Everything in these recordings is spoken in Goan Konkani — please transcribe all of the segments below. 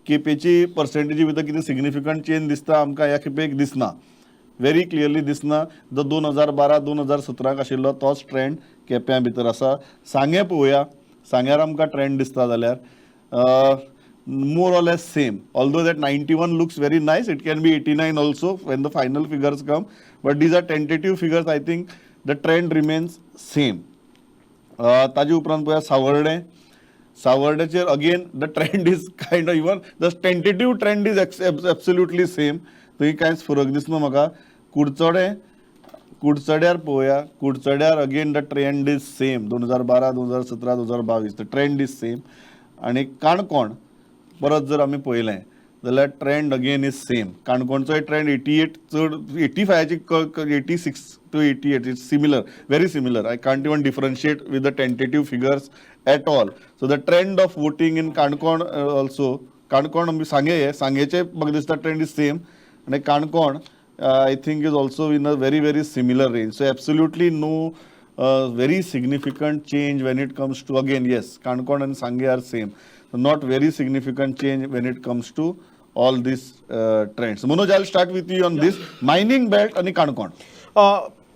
केपेची पर्सेंटेजी भितर कितें सिग्निफिकंट चेंज दिसता आमकां ह्या खेपेक? दिसना, व्हेरी क्लियरली दिसना. जो 2012, 2017क आशिल्लो तोच ट्रेंड केप्यां भितर आसा. सांगें पळोवया. सांग्यार आमकां ट्रेंड दिसता जाल्यार more or less same, although that 91 looks very nice. It can be 89 also when the final figures come, but these are tentative figures. I think the trend remains same. ताजे उपरांत पळोवया Savarde. सावर्ड्याचेर again the trend is kind of, even the tentative trend is absolutely same. थंय कांयच फरक दिसना म्हाका. कुडचडे, कुडचड्यार पळोवया. कुडचड्यार again the trend is same. 2012, 2017, 2022, the trend is same. आनी काणकोण परत जर आमी पळयलें जाल्यार ट्रेंड अगेन is same. काणकोणचोय ट्रेंड 88 चड 85ची, 86 to 88, it's similar, very similar. I can't even differentiate with the tentative figures at all. So the trend of voting in Canacona also, Canacona आमी सांगे, हे सांगेचे म्हाका दिसता ट्रेंड is same आनी Canacona I think is also in a very very similar range. So absolutely no very significant change when it comes to, again, yes, Canacona and Sanguem are same. Not very significant change when it comes to all these trends. Manoj, I'll start with you on this mining belt आणि काणकोण.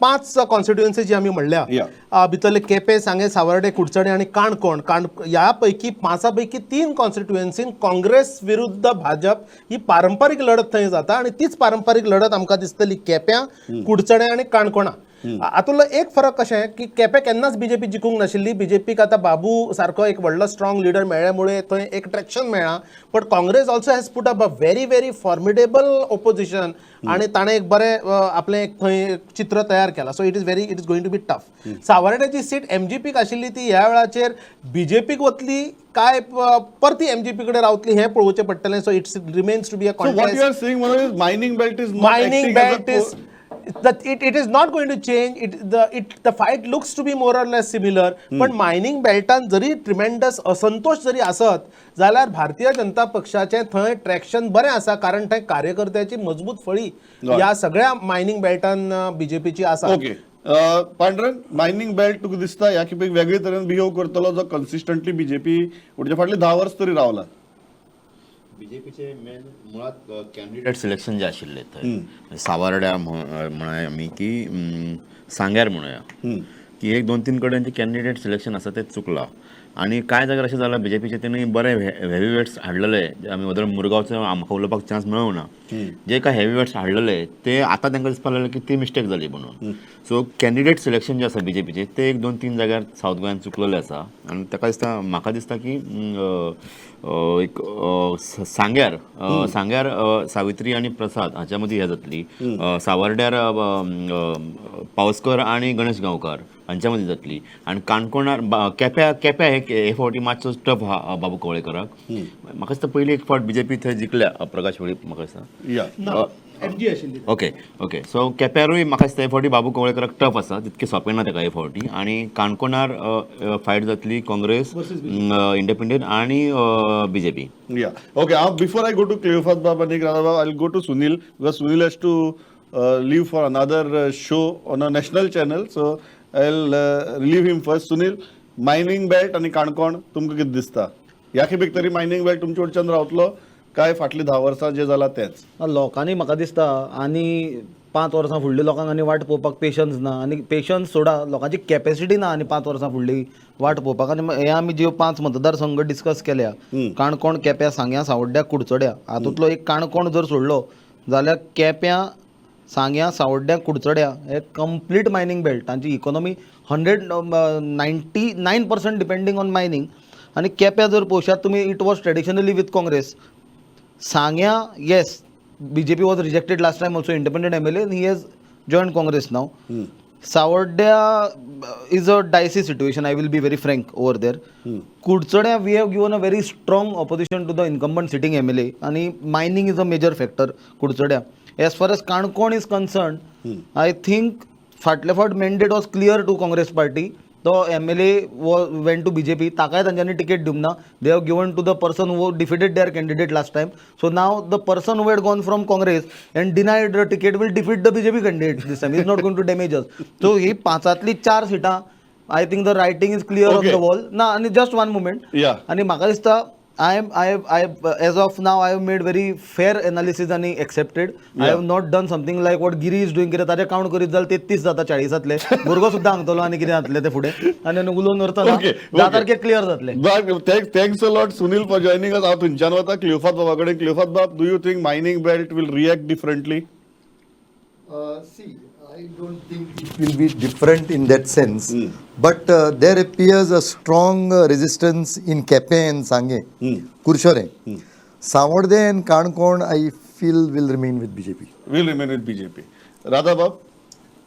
पांच कॉन्स्टिट्युएन्सी जी आमी म्हणल्या, भितरले केपें, सांगें, सावर्डे, कुडचडे आनी काणकोण. ह्या पैकी पांचा पैकी तीन कॉन्स्टिट्युएन्सीन काँग्रेस विरुद्ध भाजप ही पारंपारीक लढत थंय जाता आनी तीच पारंपारीक लढत आमकां दिसतली केप्यां, कुडचडे आनी काणकोणा. हातूंतलो एक फरक कशें की केपें केन्नाच बीजेपी जिखूंक नाशिल्ली. बीजेपीक आतां बाबू सारको एक व्हडलो स्ट्रॉंग लिडर मेळ्ळ्या मुळे थंय एक ट्रॅक्शन मेळ्ळा, but Congress also has put up a very very formidable opposition आनी ताणें एक बरें आपलें एक थंय चित्र तयार केलां. So it is going to be tough. सावर्ड्याची seat एमजीपीक आशिल्ली, ती ह्या वेळाचेर बीजेपीक वतली काय परती एमजीपी कडेन रावतली हें पळोवचें पडटलें. So it's remains to be a So what you contest. are saying, Manoj, is mining belt is not Mining acting as a belt is that it is not going to change it. The fight looks to be more or less similar, पण मायनिंग बेल्टान जरी ट्रिमेंडस असंतोष जरी आसत जाल्यार भारतीय जनता पक्षाचें थंय ट्रॅक्शन बरें आसा, कारण थंय कार्यकर्त्याची मजबूत फळी ह्या सगळ्या मायनिंग बेल्टान बीजेपीची आसा. ओके, पांडुरंग, मायनिंग बेल्ट तुका दिसता ह्या खेपेक वेगळे तरेन बिहेव करतलो, जो कन्सिस्टंटली बीजेपी म्हणजे फाटले 10 वर्स तरी रावला? बीजेपीचे मेन मुळात कॅन्डिडेट सिलेक्शन जे आशिल्ले थंय सावर्ड्या म्हणया आमी की सांग्यार म्हणुया की एक दोन तीन कडेन जे कॅन्डिडेट सिलेक्शन आसा ते चुकला आनी कांय जाग्यार अशें जालां, बीजेपीचे तेणी बरे हेवी वेट्स हाडलेले. जे आमी वदळ मुरगांवचो आमकां उलोवपाक चान्स मेळूंक ना. जे काय हेवी वेट्स हाडलेले ते आतां तांकां दिसपाक लागलें की ती मिस्टेक जाली म्हणून. सो कॅन्डिडेट सिलेक्शन जे आसा बीजेपीचे ते एक दोन तीन जाग्यार सावथ गोंयान चुकलेले आसा आनी ताका दिसता, म्हाका दिसता की एक सांग्यार सांग्यार सावित्री आनी प्रसाद हाच्या मदीं हें जातली, सावर्ड्यार पावसकर आनी गणेश गांवकार हांच्या मदीं जातली आनी काणकोणार केप्या केप्या हे हे फावटी मातसो टफ आहा बाबू कवळेकराक. म्हाका दिसता पयली एक फावट बीजेपी थंय जिखल्या, प्रकाश वेळीप म्हाका दिसता. एमजी आशिल्ली. ओके ओके सो केप्यारूय म्हाका दिसता हे फावटी बाबू कवळेकराक टफ आसा, तितकें सोंपें ना ताका हे फावटी. आनी काणकोणार फायट जातली काँग्रेस, इंडिपेंडंट आनी BJP. Yeah. Okay. Before I go to Cleophas Bab and Radha Bab, I'll go to Sunil because Sunil has to leave for another show on a national channel. So I'll relieve him first. Sunil, mining belt आणि काणकोण तुमकां कितें दिसता? ह्या खेपेक तरी मायनिंग बेल्ट तुमचे कडच्यान रावतलो काय फाटलीं 10 वर्सां जे जाला तेच? लोकांनी म्हाका दिसता आनी 5 वर्सां फुडली लोकांक आनी वाट पळोवपाक पेशन्स ना आनी पेशन्स सोडा, लोकांची कॅपेसिटी ना आनी 5 वर्सां फुडली वाट पळोवपाक. आनी हे आमी ज्यो पांच मतदारसंघ डिस्कस केल्या, काणकोण, केप्यां, सांग्यां, सावड्ड्या, कुडचड्या, हातूंतलो एक काणकोण जर सोडलो जाल्यार केप्यां, सांग्यां, सावड्ड्या, कुडचड्या हे कंप्लीट मायनींग बेल्ट. तांची economy 199% depending on mining. आनी केप्यां जर पळोवशात तुमी, it was traditionally with Congress. Sanguem, yes, BJP was rejected last time also, independent MLA, he has join Congress now. Sawarda is a dicey situation, I will be very frank over there. Kudchade, we have given a very strong opposition to the incumbent sitting MLA आणि mining is a major factor कुडचड्या. As far as Canacona is concern, I think फाटले फावट mandate was clear to Congress party. तो MLA went to BJP. ताकाय तांच्यांनी तिकेट दिवंक ना. They have given to the person who defeated their candidate last time. So now the person who had gone from Congress and denied the ticket will defeat the BJP candidate this time. Is not going to damage us. So ही पांचातली चार सिटां, I think the writing is clear on the wall. ना, आनी जस्ट वन मुमेंट. आनी म्हाका दिसता I am I I as of now I have made very fair analysis आनी accepted. I have not done something like what Giri is doing. कित्याक ताजें काउंट करीत जाल्यार 33 जाता 40तांतले. भुरगो सुद्दां हांगतलो आनी कितें जातलें तें फुडें आनी उलोवन व्हरता. 10 तारखेक क्लियर जातलें. Thanks a lot Sunil for joining us. हांव थंयच्यान वता क्लियोफात बाबा कडेन. क्लियोफात बाब, do you think mining belt will react differently? See, I don't think it will be different in that sense, but there appears a strong resistance in Quepem and Sanguem, Curchorem. Savarde and Kankon, I feel, will remain with BJP. Will remain with BJP. Radha Bab?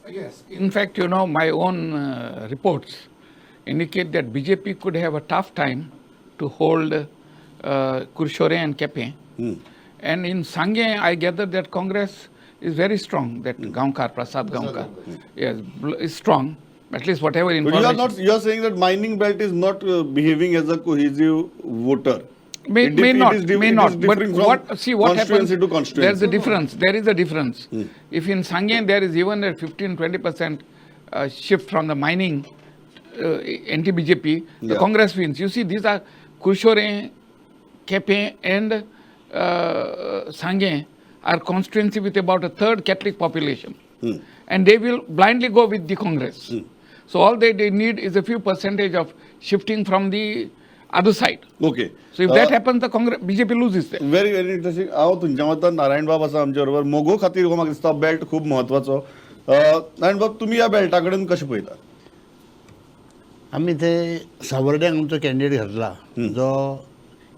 Yes. In fact, you know, my own reports indicate that BJP could have a tough time to hold Curchorem and Quepem. And in Sanguem, I gather that Congress is very strong, that Gaonkar, Prasad Gaonkar, yes, is strong, at least whatever But information. You are not, you are saying that mining belt is not behaving as a cohesive voter. May, It may it not, is may it not. is But differing from what, see what happens, constituency to constituency. There's a difference. There is a difference. If in Sanguem there is even a 15-20% shift from the mining anti-BJP, the Congress wins. You see, these are Curchorem, Quepem and Sanguem are constituency with about a third Catholic population. And they will blindly go with the Congress. So all they need is a few percentage of shifting from the other side. So if that happens, the Congress, BJP loses there. Very very interesting. हांव तुमच्या मतान नारायण बाब आसा आमच्या बरोबर. मोगो खातीर हो म्हाका दिसता बेल्ट खूब म्हत्वाचो. नारायण बाब, तुमी ह्या बेल्टा कडेन कशें पळयतात? आमी ते सावर्ड्यांक आमचो कॅन्डिडेट घातला, जो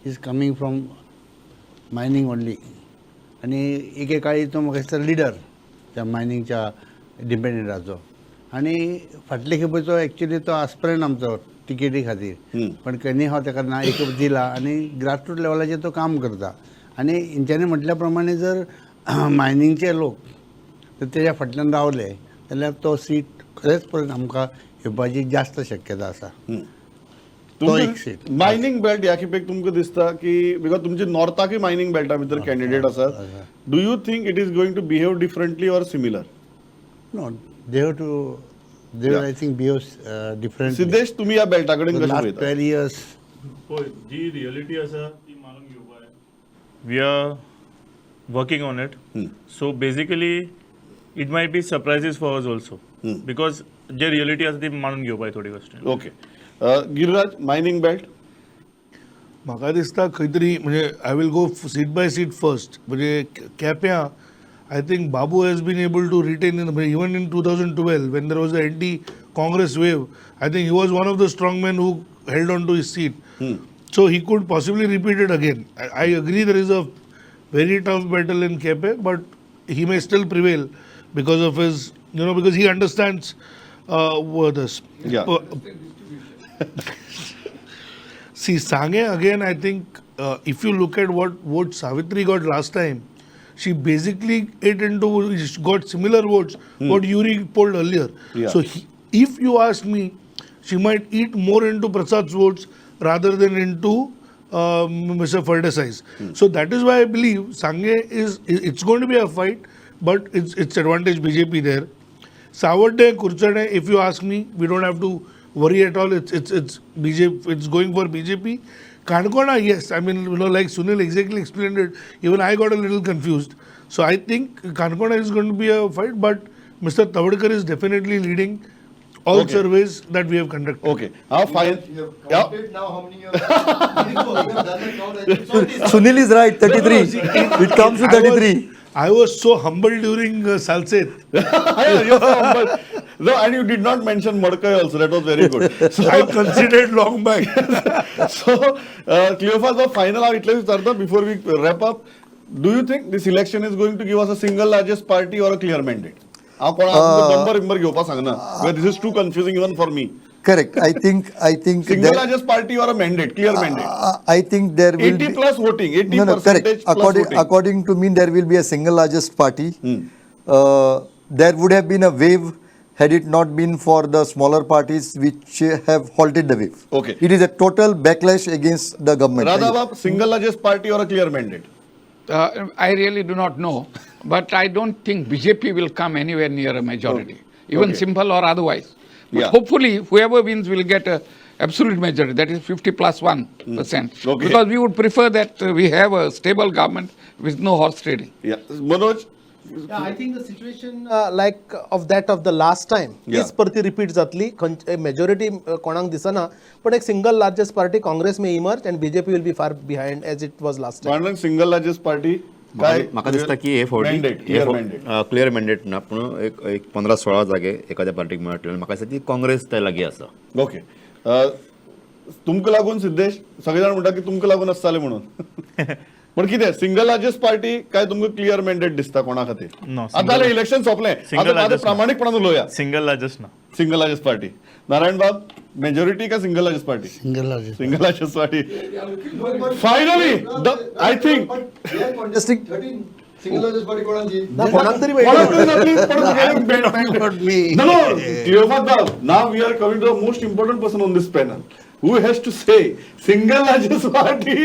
is coming from mining only, आनी एकेकाळी तो म्हाका दिसता लिडर त्या मायनिंगच्या डिपेंडंटाचो, आनी फाटले खेपेचो एक्चुली तो आस्पिरंट आमचो तिकेटी खातीर, पण केन्नी हांव ताका ना एक दिला आनी ग्रासरूट लेवलाचेर तो काम करता. आनी हेंच्यांनी म्हटल्या प्रमाणे जर मायनिंगचे लोक तर तेज्या फाटल्यान रावले जाल्यार तो सीट खरेंच परत आमकां येवपाची जास्त शक्यता आसा. तो एक सीट मायनिंग बेल्ट ह्या खेपेक तुमकां दिसता की, because तुमची नॉर्थाकूय मायनिंग बेल्टा भितर कॅन्डिडेट आसात, do you think it is going to behave differently or similar? No, they have to they I think behave different. Siddhesh, तुमी ह्या बेल्टा कडेन कशें लास्ट पळयतात? 12 इयर्स. पळय, जी रियलिटी आसा ती मानून घेवपा जाय. We are working on it. So basically it might be surprises for us also, because J reality आसा ती मानून घेवपा जाय थोडी गोश्टी. Okay, Giriraj, mining belt? म्हाका दिसता खंय तरी म्हणजे I will go seat by seat first. म्हणजे केप्यां I think Babu has been able to retain in, even in 2012 when there was a anti Congress wave, I think he was one of the strong men who held on to his seat. So he could possibly repeat it again. I agree there is a very tough battle in Quepem, but he may still prevail because of his, you know, because he understands this. See, Sange again, I think if you look at what vote Savitri got last time, she basically ate into, she got similar votes what Yuri polled earlier. So if you ask me, she might eat more into Prasad's votes rather than into Mr. Ferdesai's. So that is why I believe Sange is, it's going to be a fight, but it's advantage BJP there. Savarde, Kurchane, if you ask me, we don't have to worry at all. It's BJP, it's going for BJP. Kankona, yes, I mean, you know, like Sunil exactly explained it, even I got a little confused. So I think Kankona is going to be a fight, but Mr. Tavadkar is definitely leading all surveys that we have conducted. Okay, हांव fine. You have counted now how many you have done the count, I think. Sunil is right, 33. It comes to 33. I was so humble during Salset. You're so humble. No, and you did not mention Madkai also. That was very good. So, I considered long back. So Cleophas, the final हांव इतलें विचारता before we wrap up. Do you think this election is going to give us a single largest party or a clear mandate? हांव कोणाक नंबर बिंबर घेवपाक सांगना. This is too confusing even for me. Correct. I think Single largest party or a mandate, clear mandate. I think there will 80 be plus voting, 80 No, correct. Percentage plus According voting. According to me, there will be a single largest party. There would have been a wave had it not been for the smaller parties which have halted the wave. It is a total backlash against the government. Radha Bab, single largest party or a clear mandate? I really do not know, but I don't think BJP will come anywhere near a majority, even simple or otherwise. But hopefully, whoever wins will get a absolute majority, that is 50 plus 1%. Okay. Because we would prefer that we have a stable government with no horse trading. Yeah. Manoj. I think the situation like of that of the last time तीच परती रिपीट जातली. खंयचे मेजॉरिटी कोणाक दिसना, पण एक single largest party Congress may emerge and BJP will be far behind as it was last time. Pandurang, single largest party काय? म्हाका दिसता की हे फावटी mandate, clear mandate. Clear mandate ना, पूण एक एक 15-16 जागे एखाद्या पार्टीक मेळटले आनी म्हाका दिसता ती काँग्रेस त्या लागीं आसा. ओके, तुमकां लागून सिद्धेश, सगळे जाण म्हणटा की तुमकां लागून आसताले म्हणून, पण कितें सिंगल लार्जेस्ट पार्टी काय तुमकां क्लियर मॅन्डेट दिसता कोणा खातीर? No, आतां जालें इलेक्शन सोंपलें. Single आतां largest ना. प्रामाणीकपणान उलोवया. सिंगल लार्जेस्ट ना. Single largest party. Narayan Bab, majority काय single largest party? Single largest. Single largest party. Finally I think Contesting 13, single largest party कोणाची? ना, कोणाक तरी मेळटली. Not me. No, no, Cleophas Bab, now we are coming to the most important person on this panel, who has to say single largest party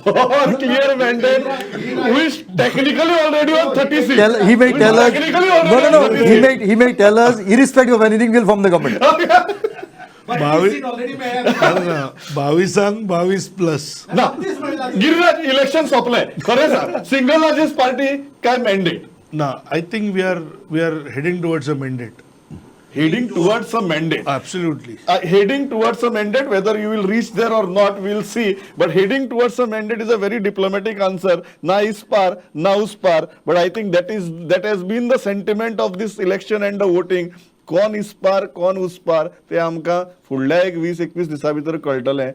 or clear mandate, who is technically already on 36. He may Who is tell us. technically No, already no, no. on He 36. may tell us, irrespective of anything, will form the government. बावीस बावीसांक 22 प्लस. ना, गिरिराज, इलेक्शन सोंपलें, खरें सांग, सिंगल लार्जेस्ट पार्टी काय मॅन्डेट? ना, I think we are heading towards a mandate. Heading towards a mandate. Absolutely. Heading towards a mandate, whether you will reach there or not, we'll see, but heading towards a mandate is a very diplomatic answer. Na is par, na us par, but I think that has been the sentiment of this election and the voting. कोण इस पार, कोण उस पार, ते आमकां फुडल्या एक 20-21 दिसां भितर कळटलें.